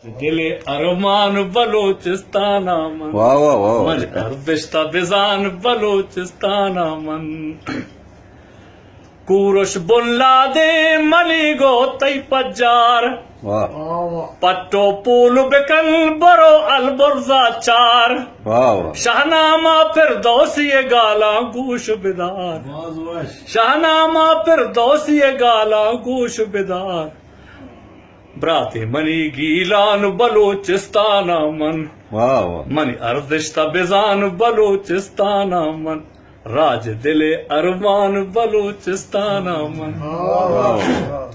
دل ارمان بلوچستان ءَ من۔ واہ، واہ، واہ، واہ۔ من ارزشت ءَ بزان بلوچستان ءَ من۔ کورش بن لادیں منی گو تئی پجار۔ واہ۔ پٹ ءُ پول بکن برو البرز ءَ چار۔ واہ، واہ۔ شہنامہ فردوسی ءِ گالاں گوش بدار۔ واہ، واہ۔ شہنامہ فردوسی ءِ گالاں گوش بدار۔ برات منی گیلان بلوچستان ءَ من۔ واہ، واہ۔ منی ارزشت ءَ بزان بلوچستان ءَ من۔ راج دل ارمان بلوچستان ءَ من۔ واہ، واہ۔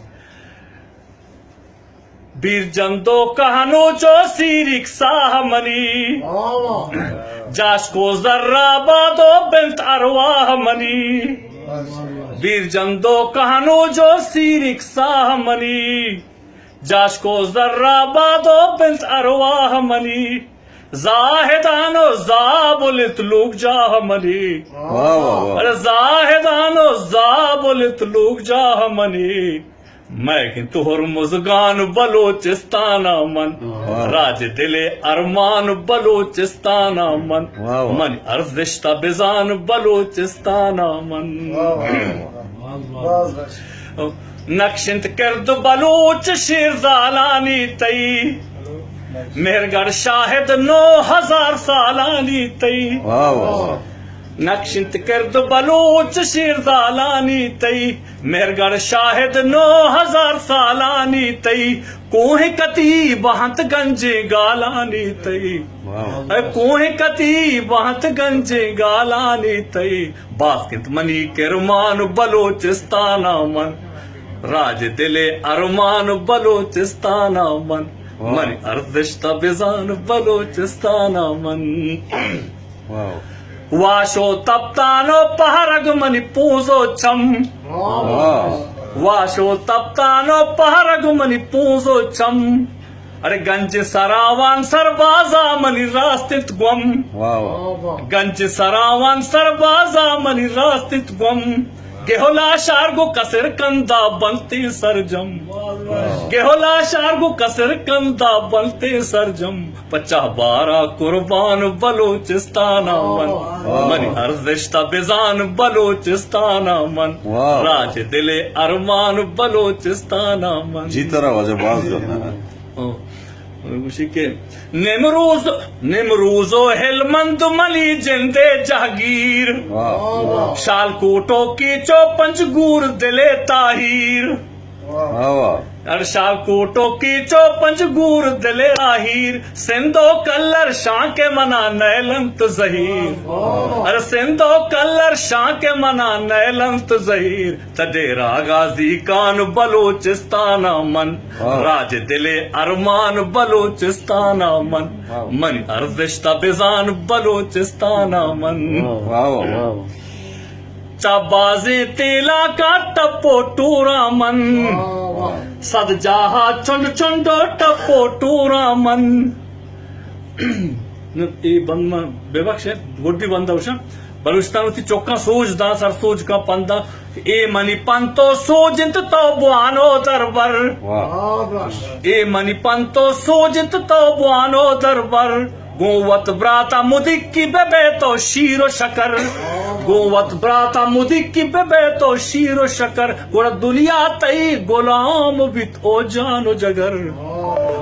بیر جندو کہنو چو سیریک ساہ منی۔ واہ، واہ۔ جاشکو زرا بادو بنت ارواہ منی۔ بیر جندو کہنو جو سیریک ساہ منی۔ جاشکو زرا بادو بنت ارواہ منی۔ زاہدان ءُ زابلت لوگ جاہ منی۔ واہ، واہ، واہ۔ ارے زاہدان ءُ زابلت لوگ جاہ منی۔ مئے کہ تو ہرمزگان بلوچستان ءَ من۔ واہ۔ راج دل ارمان بلوچستان ءَ من۔ واہ، واہ۔ منی ارزشت ءَ بزان بلوچستان ءَ من۔ واہ، واہ، واہ۔ نقش انت کرد بلوچ شیر زالانی تئی، مہرگڑھ شاہد نو ہزار سالانی تئی۔ واہ، واہ، واہ۔ نقش انت کرد بلوچ شیر زالانی تئی، مہرگڑھ شاہد نو ہزار سالانی تئی، کوہ کتی بہنت گنجیں گالانی تئی۔ واہ۔ اے کوہ کتی بہنت گنجیں گالانی تئی۔ باز کنت منی کرمان بلوچستان ءَ من۔ راج دل ارمان بلوچستان ءَ من۔ واہ۔ منی ارزشت ءَ بزان بلوچستان ءَ من۔ واہ۔ واش ءُ تپتان ءُ پہرگ منی پونز ءُ چم۔ واہ۔ واش ءُ تپتان ءُ پہرگ منی پونز ءُ چم۔ اڑے گنج سراوان سربازا منی راست انت گوم۔ واہ، واہ۔ گنج سراوان سربازا منی راست انت گوم۔ گہلا شار گو کسر کندا بنتیں سرجم۔ گہلا شار گو کسر کندا بنتیں سرجم۔ پچا بارا قربان بلوچستان ءَ من۔ واہ۔ منی ارزشت ءَ بزان بلوچستان ءَ من۔ واہ۔ راج دل ارمان بلوچستان ءَ من۔ جی ترا واجہ باز گوشی کہ نمروز، نمروز ءُ ہلمند منی جندے جہگیر۔ واہ۔ شالکوٹ ءُ کیچ ءُ پنجگور دل ءِ تاہیر۔ واہ، واہ۔ ہر شالکوٹ ءُ کیچ ءُ پنجگور دل ءِ تاہیر۔ سندھ ءُ کلر شانک منا نیلنت زہیر۔ واہ۔ ہر سندھ ءُ کلر شانک منا نیلنت زہیر۔ تہ ڈیرہ غازی خان بلوچستان ءَ من۔ واہ۔ راج دل ارمان بلوچستان ءَ من۔ واہ۔ منی ارزشت ءَ بزان بلوچستان ءَ من۔ واہ، واہ، واہ۔ چہ بازیں تیلاکاں ٹپ ءُ ٹوراں من۔ واہ، واہ۔ صد جاہ ءَ چنڈ چنڈ ءُ ٹپ ءُ ٹوراں من۔ اے بند من ببخش، گڈی بند ءَ گوشاں۔ بلوچستان وتی چکاں سوج داں، سر سوج کاں پنداں۔ اے منی پنت ءُ سوج انت تو بوان ءُ دربر۔ واہ۔ اے منی پنت ءُ سوج انت تو بوان ءُ دربر۔ گوں وت برات ءَ مدکی بہ بئے تو شیر ءُ شکر۔ گوں وت برات ءَ مدکی بہ بئے تو شیر ءُ شکر۔ گڑا دنیا تئی غلام بیت او جان ءُ جگر۔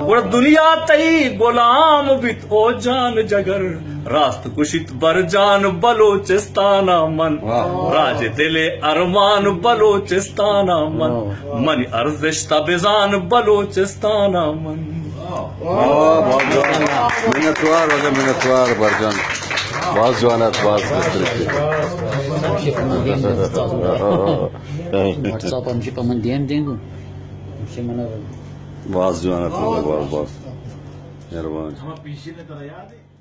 گڑا دنیا تئی غلام بیت او جان جگر۔ راست گوشیت برجان بلوچستان ءَ من۔ واہ۔ راج دل ارمان بلوچستان ءَ من۔ واہ۔ منی ارزشت ءَ بزان بلوچستان ءَ من۔ واہ، واہ، باز جوان۔ منتوار، واجہ منتوار برجان۔ باز جوان ات، باز بہتر ات۔ واٹس ایپ ہمشی پہ من دیم دیم گو۔ ہمشی من باز جوان ات، باز، باز۔ مہربان۔ ہما پیشی نے ترا یاد ہے؟